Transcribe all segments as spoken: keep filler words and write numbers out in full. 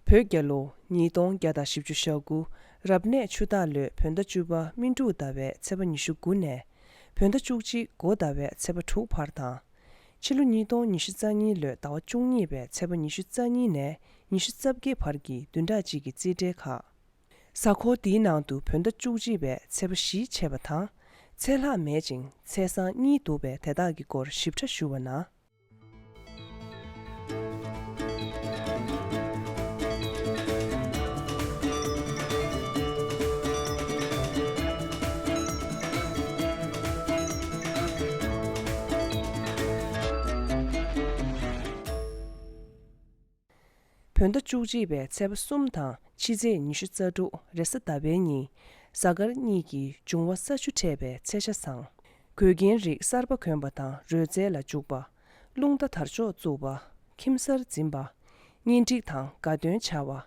བོད་རྒྱལ་ལོ་ཉིས་སྟོང་བརྒྱ་དང་བཞི་བཅུ་ཞེ་དགུ་རབ་གནས་ཆུ་སྟག་ལོའི་བོད་ཟླ་བཅུ་པ་སྨིན་དྲུག་ཟླ་བའི་ཚེས་པ་ཉི་ཤུ་དགུ་ནས་བོད་ཟླ་བཅུ་གཅིག་སྒོ་ཟླ་བའི་ཚེས་པ་དྲུག་བར་དང་། ཕྱི་ལོ་ཉིས་སྟོང་ཉི་ཤུ་རྩ་གཉིས་ལོའི་ཟླ་བ་བཅུ་གཉིས་པའི་ཚེས་པ་ཉི་ཤུ་རྩ་གཉིས་ནས་ཉི་ཤུ་རྩ་བརྒྱད་བར་གྱི་བདུན་ཕྲག་གཅིག་གི་རྩིས་འབྲས་ཁག་གཟའ་འཁོར་འདིའི་ནང་དུ་བོད་ཟླ་བཅུ་གཅིག་པའི་ཚེས་པ་བཞི་ཆད་པ་དང་། ཚེས་ལྷག་མེད་ཅིང་ཚེས་བཟང་གཉིས་འདུག་པས། དེ་དག་གི་སྐོར་ཞིབ་ཕྲ་ཞུ་བ་ན། བོད་ཟླ་བཅུ་གཅིག་པའི་ཚེས་པ་གསུམ་དང་ཕྱི་ཚེས་ཉི་ཤུ་རྩ་དྲུག་རེས་གཟའ་ཟླ་བའི་ཉིན། གཟའ་སྐར་གཉིས་ཀྱི་འབྱུང་བ་ས་ཆུ་འཕྲད་པའི་ཚེས་ཆ་བཟང་། གོས་རྒྱན་རིགས་གསར་པ་གོན་པ་དང་རོལ་རྩེད་ལ་འཇུག་པ། རླུང་རྟ་དར་ལྕོག་བཙུགས་པ། ཁྱིམ་གསར་འཛིན་པ། གཉེན་སྒྲིག་དང་དགའ་སྟོན་བྱ་བ།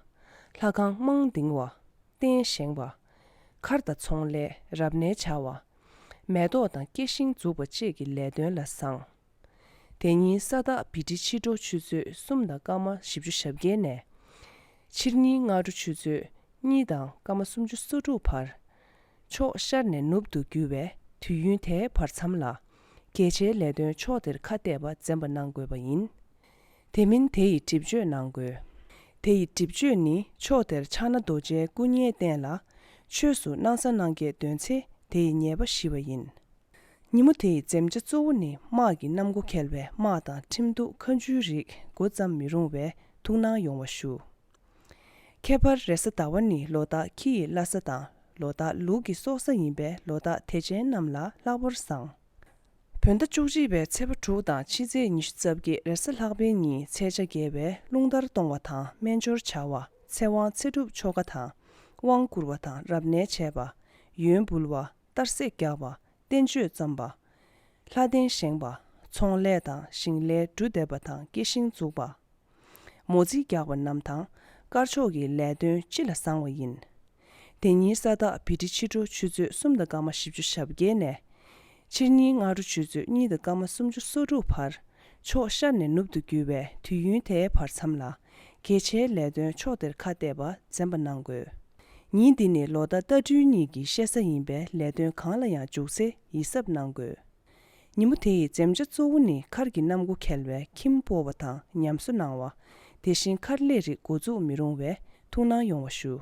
ལྷ་ཁང་རྨང་འདིང་བ། རྟེན་བཞེངས་པ། མཁར་དང་ཚོང་ལས། རབ་གནས་བྱ་བ། མེ་ཏོག་དང་སྐྱེ་ཤིང་འཛུགས་པ་བཅས་ཀྱི་ལས་དོན་ལ་བཟང་། དེ་ཉིན་ས་སྟག་བི་ཊི་ཕྱི་དྲོ་ཆུ་ཚོད་གསུམ་དང་སྐར་མ་བཞི་བཅུ་ཞེ་བརྒྱད་ནས། ཕྱི་ཉིན་སྔ་དྲོ་ཆུ་ཚོད་གཉིས་དང་སྐར་མ་སུམ་ཅུ་སོ་དྲུག་བར། ཕྱོགས་ཤར་ནས་ནུབ་ཏུ་རྒྱུ་བའི་དུས་ཡུན་དེའི་བར་མཚམས་ལ། གལ་ཆེའི་ལས་དོན་ཕྱོགས་དེར་ཁ་གཏད་པ་འཛེམ་པ་གནང་དགོས་པ་ཡིན། དེ་མིན་དེ་ཡི་གྲིབ་གཅོད་གནང་དགོས། དེ་ཡི་གྲིབ་གཅོད་ནི་ཕྱོགས་དེར་ཕྱག་ན་རྡོ་རྗེའི་སྐུ་བརྙན་བསྟན་ལ། ཆོས་སུ་སྣང་ས་སྣང་གས་འདོན་ཚེ་དེ་ཡི་ཉེས་པ་ཞི་བ་ཡིན། ཉིན་མོ་དེ་ཡི་འཛེམ་བྱ་གཙོ་བོ་ནི་དམག་གི་གནམ་སྒོ་འཁེལ་བའི་དམག་དང་ཁྲིམས་གཏུག་མཁའ་འགྲུལ་རིགས་འགོ་བརྩམ་མི་རུང་བས་ཐུགས་སྣང་ཡོང་བ་ཞུ། ཁྱད་པར་རེས་གཟའ་ཟླ་བ་ནི་ལོ་རྟགས་ཁྱི་ཡི་བླ་གཟའ་དང་ལོ་རྟགས་ལུག་གི་སྲོག་གཟའ་ཡིན་པས་ལོ་རྟགས་དེ་ཅན་རྣམས་ལ་ལྷག་པར་བཟང་། བོད་ཟླ་བཅུ་གཅིག་པའི་ཚེས་པ་དྲུག་དང་ཕྱི་ཚེས་ཉི་ཤུ་རྩ་བརྒྱད་རེས་གཟའ་ལྷག་པའི་ཉིན་ཚེས་ཆ་རྒྱས་པས་རླུང་དར་གཏོང་བ་དང་སྨན་སྦྱོར་བྱ་བ། ཚེ་དབང་ཚེ་སྒྲུབ་ཆོ་ག་དང་། དབང་བསྐུར་བ་དང་རབ་གནས་བྱས་པ། ཡོན་འབུལ་བ། གཏར་སྲེག་རྒྱག་པ། བསྟན་བཅོས་བརྩམས་པ། ལྷ་གདན་བཞེངས་པ། ཚོང་ལས་དང་ཞིང་ལས་འབྲུ་འདེབས་པ་དང་སྐྱེ་ཤིང་འཛུགས་པ། མོ་རྩིས་རྒྱག་པ་རྣམས་དང་དཀར་ཕྱོགས་ཀྱི་ལས་དོན་སྤྱི་ལ་བཟང་བ་ཡིན། དེ་ཉིན་ས་སྟག་བི་ཊི་ཕྱི་དྲོ་ཆུ་ཚོད་གསུམ་དང་སྐར་མ་བཞི་བཅུ་ཞེ་བརྒྱད་ནས། ཕྱི་ཉིན་སྔ་དྲོ་ཆུ་ཚོད་གཉིས་དང་སྐར་མ་སུམ་ཅུ་སོ་དྲུག་བར། ཕྱོགས་ཤར་ནས་ནུབ་ཏུ་རྒྱུ་བའི་དུས་ཡུན་དེའི་བར་མཚམས་ལ། གལ་ཆེའི་ལས་དོན་ཕྱོགས་དེར་ཁ་གཏད་པ་འཛེམ་པ་གནང་དགོས། ཉིན་འདི་ནི་ལོ་རྟགས་རྟ་སྦྲུལ་གཉིས་ཀྱི་བཤད་ས་ཡིན་པས་ལས་དོན་གང་ལ་ཡང་འཇུག་ཚེ་ཡིད་གཟབ་གནང་དགོས། ཉིན་མོ་དེ་ཡི་འཛེམ་བྱ་གཙོ་བོ་ནི་མཁར་གྱི་གནམ་སྒོ་འཁེལ་བས་ཁྱིམ་སྤོ་བ་དང་ཉམས་གསོ་གནང་བ། དེ་བཞིན་མཁར་ལས་རིགས་འགོ་འཛུགས་མི་རུང་བས་ཐུགས་སྣང་ཡོང་བ་ཞུ།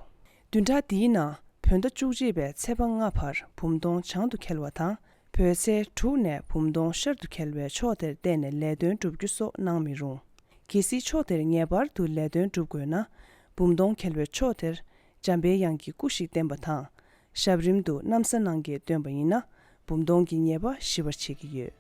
བདུན་ཕྲག་འདིའི་ནང་བོད་ཟླ་བཅུ་གཅིག་པའི་ཚེས་པ་ལྔ་བར་བུམ་སྟོང་བྱང་དུ་འཁེལ་བ་དང་། བོད་ཚེས་དྲུག་ནས་བུམ་སྟོང་ཤར་དུ་འཁེལ་བའི་ཕྱོགས་དེར་བལྟས་ནས་ལས་དོན་བསྒྲུབ་རྒྱུ་སོགས་གནང་མི་རུང་། གལ་སྲིད་ཕྱོགས་དེར་ངེས་པར་དུ་ལས་དོན་བསྒྲུབ་དགོས་ན། བུམ་སྟོང་འཁེལ་བའི་ཕྱོགས་དེར་འཇམ་པའི་དབྱངས་ཀྱི་སྐུ་ཞིག་བསྟན་པ་དང་། ཞབས་རིམ་དུ་གནམ་ས་སྣང་གས་འདོན་པ་ཡིན་ན། བུམ་སྟོང་གི་ཉེས་པ་ཞི་བར་བྱེད་ཀྱི་ཡོད།